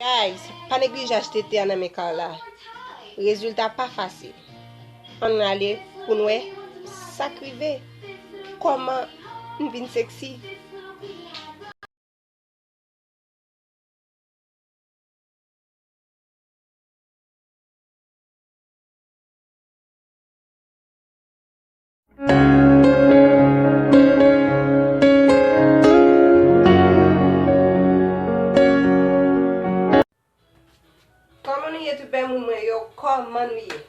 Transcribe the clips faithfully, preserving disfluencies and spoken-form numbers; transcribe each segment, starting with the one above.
Guys, pa neglije achte te a nan men Carla. Rezilta pa fasil. Ann ale pou n wè sa k rive. Kòman m vin seksi. Kòman nou ye tout bèl moun mwen yo? Kòman nou ye?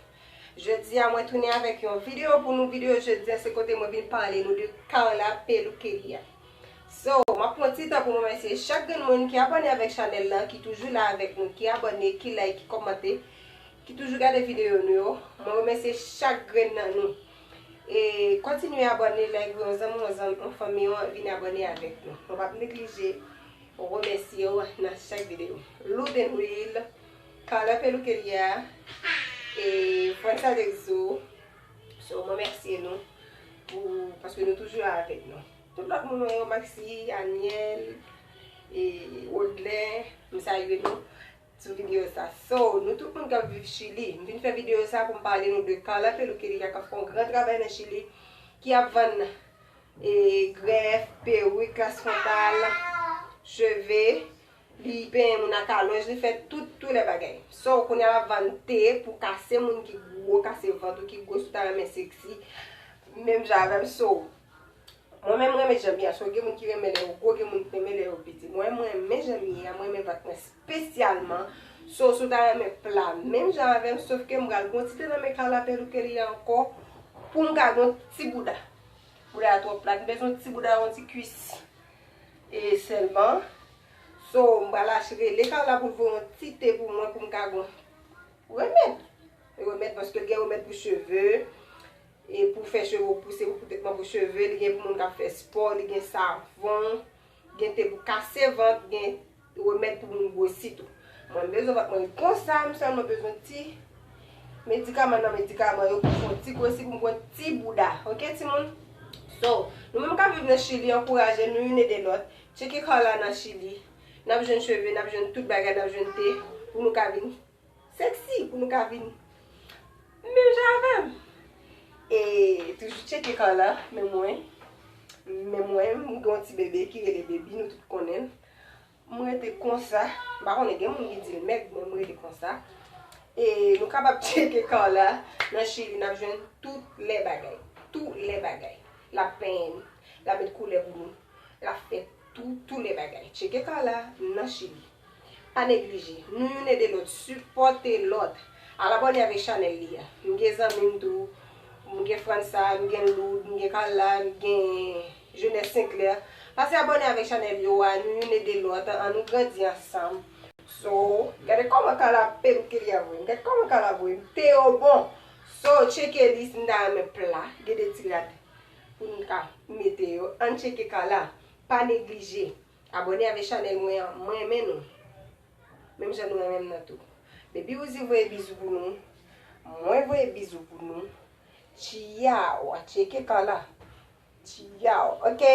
Jodi a mwen tounen avèk yon videyo pou nou. Videyo jodi a se kote mwen vin pale nou de Carla Peluqueria. So, m ap pran ti tan pou m remèsye chak grenn moun ki abòne avèk chanèl lan, ki toujou la avèk nou, ki abòne, ki like, ki kòmante, ki toujou gade videyo nou yo. Mwen remèsye chak grenn nan nou. E kontinye abòne, like, voye yon zanmi, yon zanmi, yon fanmi w vin abòne avèk nou. Nou p ap neglije remèsye w nan chak videyo. Louden Will, Carla Peluqueria, e Fransa Dexo. So, mwen remèsye nou pou, paske nou toujou la avèk nou. Tout lòt moun mwen yo, Maxi, Aniel, e Rodlè, m salye nou sou videyo sa. So, nou tout moun k ap viv Chili, m vin fè videyo sa pou m pale nou de Carla Peluqueria k ap fè yon gran travay nan Chili, ki ap vann e grèf, perik, klas fwontal, cheve, li penyen moun ak alonj, li fè tout, tout lè bagay. So, kounye a l ap vann te pou kase moun ki gwo, kase vant ou ki gwo, si w ta renmen seksi, menm jan avè m. So, mwen menm, m renmen jan m ye a. So, gen moun ki renmen lè yo gwo, gen moun ki renmen lè yo piti. Mwen, mwen renmen jan m ye a, mwen renmen vant mwen espesyalman. So, si w ta renmen pla menm jan avè m, sòf ke m pral gon ti te nan men Carla Peluqueria ankò, pou m ka gon ti bouda. Bouda a twò plat, m bezwen ti bouda, yon ti kwis. E sèlman. So, m pral achte rele Carla pou l voye yon ti te pou mwen, pou m ka gon remèd. Remèd, paske l gen remèd pou cheve, e pou fè cheve w pouse, pou tretman pou cheve, li gen pou moun k ap fè spò, li gen savon, gen te pou kase vant, gen remèd pou moun gwosi tou. Mwen, m bezwen vant mwen konsa, m sèlman bezwen ti medikaman nan medikaman yo pou fè yon ti gwosi, pou m pran ti bouda. Oke, timoun? So, nou menm k ap viv nan Chili, ankouraje nou youn ede lòt. Tcheke Carla nan Chili. N ap jwenn cheve, n ap jwenn tout bagay, n ap jwenn te, pou nou ka vin seksi, pou nou ka vin menm jan avè m. E toujou tcheke Carla, men mwen, men mwen, m gen yon ti bebe ki rele Baby, nou tout konnen l. M rete konsa, m pa konnen, gen moun ki di l mèg, men m rete konsa. E nou kapab tcheke Carla nan Chili, n ap jwenn tout lè bagay. Tout lè bagay. L ap penyen nou, l ap met koulè pou nou. L ap fè tou, tou lè bagay. Tcheke Carla nan Chili. Pa neglije. Nou youn ede lòt. Sipòte lòt. Al abòne avèk chanèl li a. M gen zanmi m tou. M gen Fransa, m gen Loud, m gen Carla, m gen Jeunesse Sinclair. Pase abòne avèk chanèl yo a. Nou youn ede lòt. An nou grandi ansanm. So, gade kòman Carla Peluqueria voye m. Gade kòman Carla voye m. Te yo bon. So, tcheke li si n ta renmen pla. Gen de ti rad pou n ka mete yo. Ann tcheke Carla. Pa neglije. Abòne avèk chanèl mwen an. Mwen renmen nou. Menm jan nou renmen m nan tou. Baby Uzi voye bizou pou nou. Mwen voye bizou pou nou. Tchiyaw. Tcheke Carla. Tchiyaw. Oke?